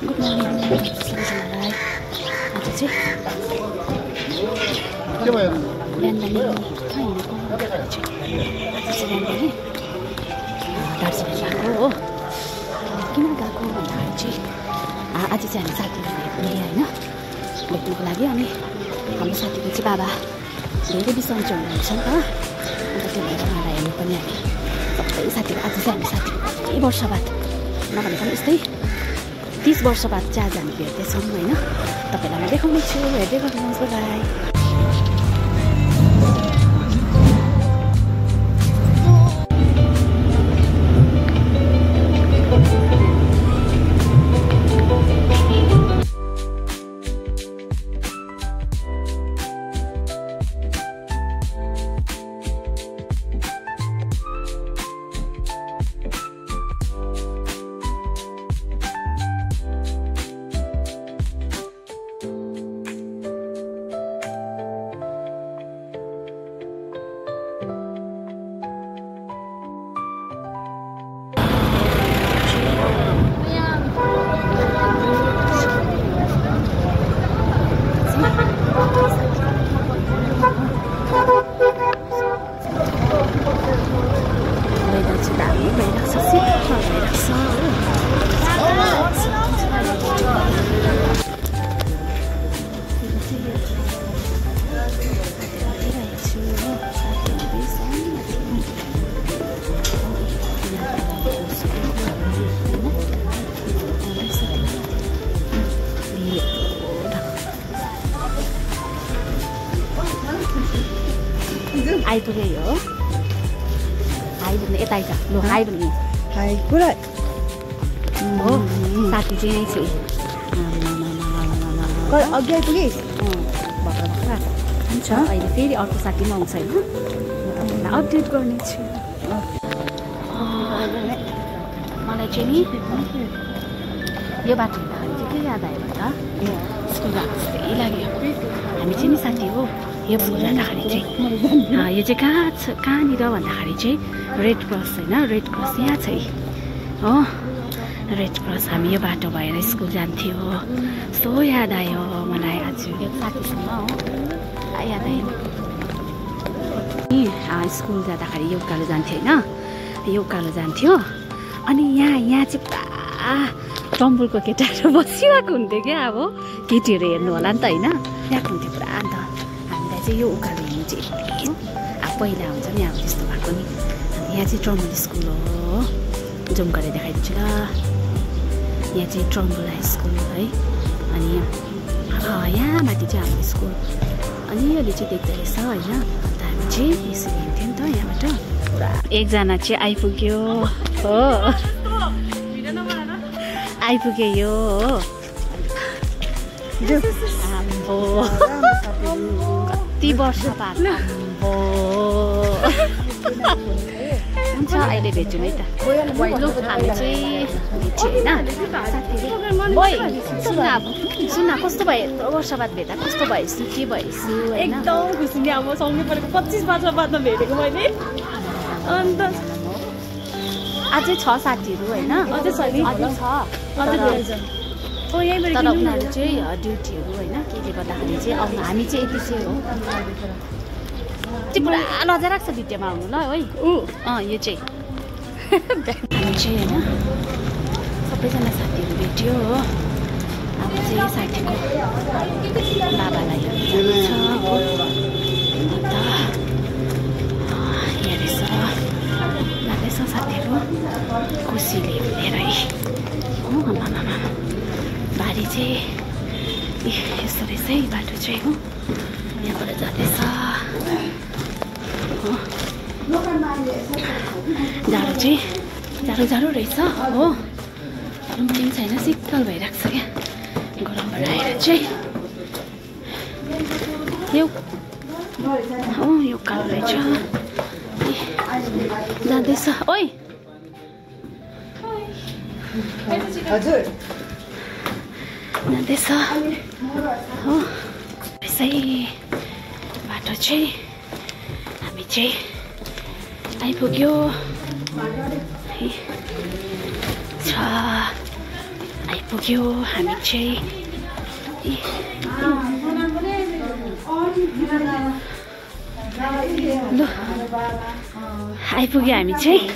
Good morning सबैजनालाई। आज चाहिँ बिहानदेखि दार्जिलिङ गएको हो। किन गएको भन्दाखेरि चाहिँ आज चाहिँ हामी साथीहरू भेट्ने होइन, भेट्नुको लागि। अनि हाम्रो साथीको चाहिँ बाबा धेरै बिसन्चो हुनुहुन्छ नि त, अन्त त्यो भएर उहाँलाई हेर्नु पनि हामी सबै साथीहरू आज चाहिँ हामी साथीहरू कति वर्ष बाद नभनेको पनि यस्तै 30 वर्ष बाद चाहिँ आज हामी भेट्दैछौँ होइन। तपाईँलाई म देखाउने छु, हेर्दै गर्नुहोस्। बाई। आइपुगे हो, आइपुग्ने यता आइज लु, आइपुग्ने पुरा हो। साथी चाहिँ यहीँ छु, अघि आइपुगे भर्खर भर्खर हुन्छ। अहिले फेरि अर्को साथी पनि आउँछ होइन, म तपाईँलाई अपडेट गर्नेछु। मलाई चाहिँ नि यो बाटो हिँड्दाखेरि चाहिँ के याद आयो भन्दा स्कुल गएको जस्तै लाग्यो। हामी चाहिँ नि साथी हो, यो स्कुल जाँदाखेरि चाहिँ यो चाहिँ कहाँनिर भन्दाखेरि चाहिँ रेड क्रस होइन, रेड क्रस यहाँ चाहिँ हो, रेड क्रस। हामी यो बाटो भएर स्कुल जान्थ्यो, यस्तो याद आयो मलाई आज यो साथीसँग हो, याद आयो नि। स्कुल जाँदाखेरि यो उकालो जान्थ्यो होइन, यो उकालो जान्थ्यो। अनि यहाँ चाहिँ पुरा टम्बुलको केटाहरू बसिरहेको हुन्थ्यो क्या, अब केटीहरू हेर्नु होला नि त होइन, त्यहाँको हुन्थ्यो पुरा। अन्त हामीलाई चाहिँ यो उकालो हिँड्नु चाहिँ अब पहिला हुन्छ नि अब त्यस्तो भएको नि। अनि यहाँ चाहिँ ट्रम्बुल स्कुल हो, जुम गरेर देखाइदिन्छु ल। यहाँ चाहिँ ट्रम्बुल हाई स्कुल है। अनि यहाँ माथि चाहिँ हाम्रो स्कुल अलिअलि चाहिँ देख्दो रहेछ होइन। अन्त हामी चाहिँ यसरी हिँड्थ्यौँ नि त यहाँबाट। पुरा एकजना चाहिँ आइपुग्यो हो, आइपुग्यो यो हो। कति वर्ष बाद हुन्छ, अहिले भेट्छौँ है त। हामी चाहिँ होइन सुन कस्तो भयो, यत्रो वर्ष बाद भेट्दा कस्तो भएछु, के भएछु? एकदम खुसी नि। अब सँगै परेको 25 वर्ष बादमा भेटेको मैले। अन्त अझै छ साथीहरू होइन, अझै छ नि, अझै छ। तर उनीहरू चाहिँ ड्युटीहरू होइन, केले गर्दाखेरि चाहिँ आउनु, हामी चाहिँ यति चाहिँ हो। पुरा लजा राख्छ भिडियोमा आउनु ल है। यो चाहिँ हामी चाहिँ होइन सबैजना साथीहरू भेट्यो हो। अब चाहिँ साथीको बाबालाई हेर्नु छ हो। अन्त यहाँ रहेछ जाँदैछ साथीहरू खुसीले धेरै हो। बारी चाहिँ यस्तो रहेछ है बाटो चाहिँ हो, यहाँबाट जाँदैछ। जाडो चाहिँ जाडो रहेछ हो, रुम छैन, शीतल भइरहेको छ क्या गरमबाट आएर चाहिँ। यो हो यो कालो रहेछ, जाँदैछ। ओइ हजुर जाँदैछ हो। यसै बाटो चाहिँ हामी चाहिँ आइपुग्यो है। आइपुग्यो हामी चाहिँ ल आइपुग्यो हामी चाहिँ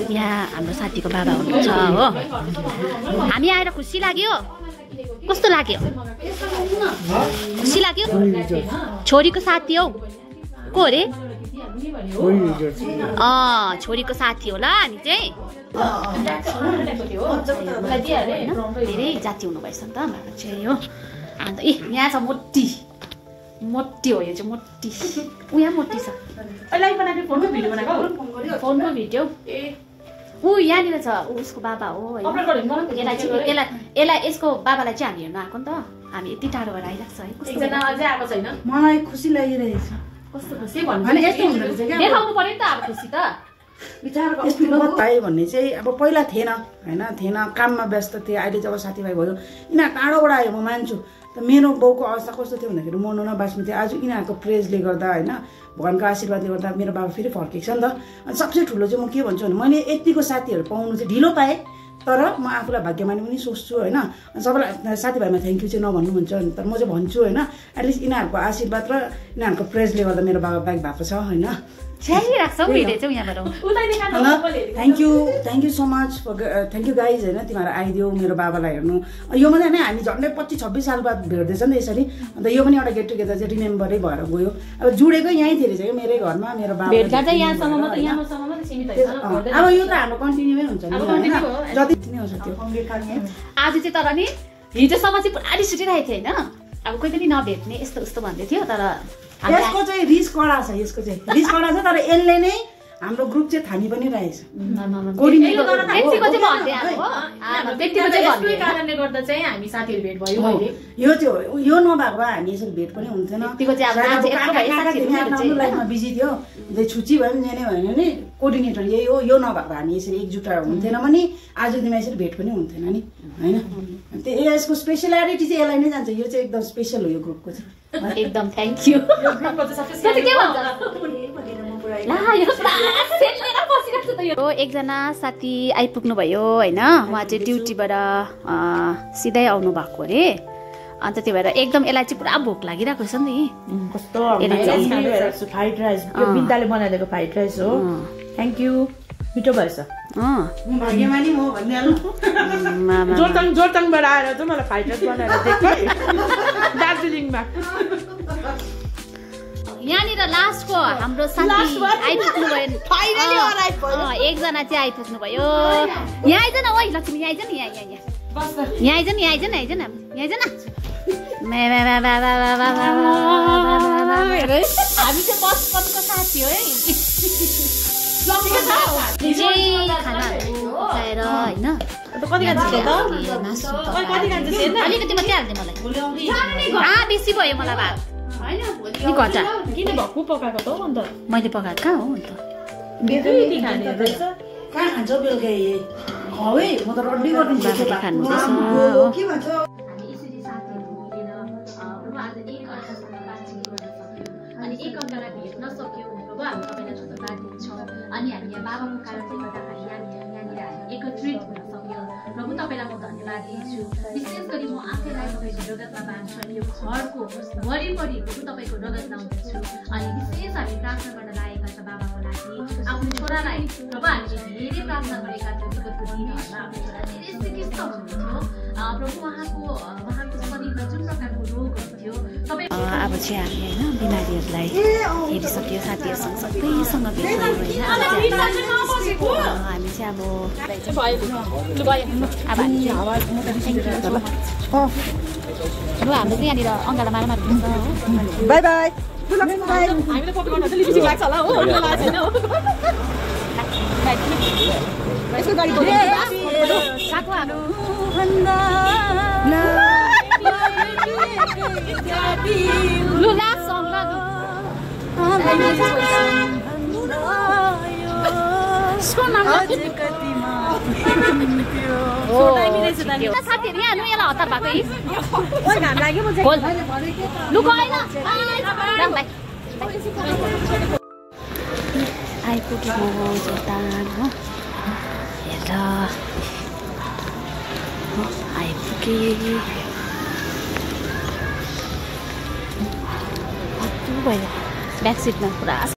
यहाँ हाम्रो साथीको बाबा हुनुहुन्छ हो हामी आएर खुसी लाग्यो कस्तो लाग्यो खुसी लाग्यो छोरीको साथी हौ को अरे छोरीको साथी होला अनि चाहिँ धेरै जाति हुनुभएछ नि त हाम्रो चाहिँ हो अन्त यहाँ छ मोटी मोटी हो यो चाहिँ मोटी यहाँ मोटी छ फोनको भिडियो ऊ यहाँनिर छ उसको बाबा हो यसलाई यसको बाबालाई चाहिँ हामी हेर्नु आएको नि त हामी यति टाढोबाट आइरहेको छ है अझै आएको छैन मलाई खुसी लागिरहेको छ कस्तो खुसी देखाउनु पर्यो नि त अब खुसी त भाइ भन्ने चाहिँ अब पहिला थिएन होइन थिएन काममा व्यस्त थिएँ अहिले जब साथीभाइ भयो यिनीहरू टाढोबाट आयो म मान्छु त मेरो बाउको अवस्था कस्तो थियो भन्दाखेरि म नबाँच्नु थिएँ आज यिनीहरूको प्रेजले गर्दा होइन भगवान्को आशीर्वादले गर्दा मेरो बाबा फेरि फर्केको छ नि त अनि सबसे ठुलो चाहिँ म के भन्छु भने मैले यतिको साथीहरू पाउनु चाहिँ ढिलो पाएँ तर म आफूलाई भाग्यमानी पनि सोच्छु होइन सबैलाई साथीभाइमा थ्याङ्क यू चाहिँ नभन्नुहुन्छ तर म चाहिँ भन्छु होइन एटलिस्ट यिनीहरूको आशीर्वाद र यिनीहरूको प्रेजले गर्दा मेरो बाबा बाइक भएको छ होइन thank you so much thank you guys होइन तिमीहरू आइदियो मेरो बाबालाई हेर्नु यो मात्रै होइन हामी झन्डै 25-26 साल बाद भेट्दैछ नि त यसरी अन्त यो पनि एउटा गेट टुगेदर चाहिँ रिमेम्बरै भएर गयो अब जुडेको यहीँ थियो रहेछ मेरै घरमा मेरो बाबा अब यो त हाम्रो कन्टिन्युमै हुन्छ नि जति नै हो त्यो आज चाहिँ तर नि हिजोसम्म चाहिँ पुरा रिस उठिरहेको थियो होइन अब कोही पनि नभेट्ने यस्तो उस्तो भन्दै थियो तर यसको चाहिँ रिस कडा छ यसको चाहिँ रिस कडा छ तर यसले नै हाम्रो ग्रुप चाहिँ थामी पनि रहेछ यो नभएको भए हामी यसरी भेट पनि हुन्थेन लाइफमा बिजी थियो छुच्ची भयो नि भयो भने कोअर्डिनेटर यही हो यो नभएको हामी यसरी एकजुट हुन्थेन पनि आजको दिनमा यसरी भेट पनि हुन्थेन नि होइन यसको स्पेसलिटी चाहिँ यसलाई नै जान्छ यो चाहिँ एकदम स्पेसल हो यो ग्रुपको चाहिँ एकदम थ्याङ्क यू एकजना साथी आइपुग्नु भयो होइन उहाँ चाहिँ ड्युटीबाट सिधै आउनु भएको अरे अन्त त्यही भएर एकदम यसलाई चाहिँ पुरा भोक लागिरहेको छ नि कस्तो फ्राइड राइस बिन्दाले बनाइदिएको फ्राइड राइस हो थ्याङ्क यू मिठो भएछ जोरथाङबाट आएर चाहिँ मलाई फ्राइड राइस बनाएर दिएको दार्जिलिङमा यहाँनिर लास्टको हाम्रो साथी आइपुग्नु भयो एकजना चाहिँ आइपुग्नु भयो यहाँ आइज न ओइ लक्ष्मी यहाँ आइज नि यहाँ आइज नि आइज न हामी चाहिँ बचपनको साथी हो है खानाहरू खाएर होइन अलिकति मात्रै हाल्ने मलाई बेसी भयो मलाई भात किन भक्कु पकाएको त अन्त मैले पकाएको कहाँ हो अन्त कहाँ खान्छ बेलुका म त रड्डी गरिदिन्छु खानुहुँदैछ अनि एक अर्कालाई भेट्न सक्यौँ प्रभु हामी तपाईँलाई धन्यवाद दिन्छौँ अनि हामी यहाँ बाबाको कारणले गर्दाखेरि यहाँनिर एकत्रित हुन सक्यो प्रभु तपाईँलाई म धन्यवाद दिन्छु विशेष गरी म आफैलाई तपाईँको रगतमा बाँध्छु अनि यो घरको वरिपरि प्रभु तपाईँको रगत लाउँदैछु अनि विशेष हामी प्रार्थना गर्न लागेका छ बाबाको लागि आफ्नो छोरालाई प्रभु हामीले धेरै प्रार्थना गरेका थियौँ विगतको दिनहरूमा आफ्नो छोरा धेरै सिकिस्त हुनुहुन्थ्यो प्रभु उहाँको शरीरमा जुन प्रकारको रोगहरू थियो तपाईँ अब चाहिँ हामी होइन बिमारीहरूलाई हेरिसक्यो साथीहरूसँग सबैसँग भेट्नु होइन हामी चाहिँ अब हाम्रो चाहिँ यहाँनिर अङ्गाला मारमा बाई बाई साथीहरू यहाँ यसलाई हतार भएको आइपुग्यो जोरदार हो ल आइपुगेँ भयो ब्याक सिटमा पुरा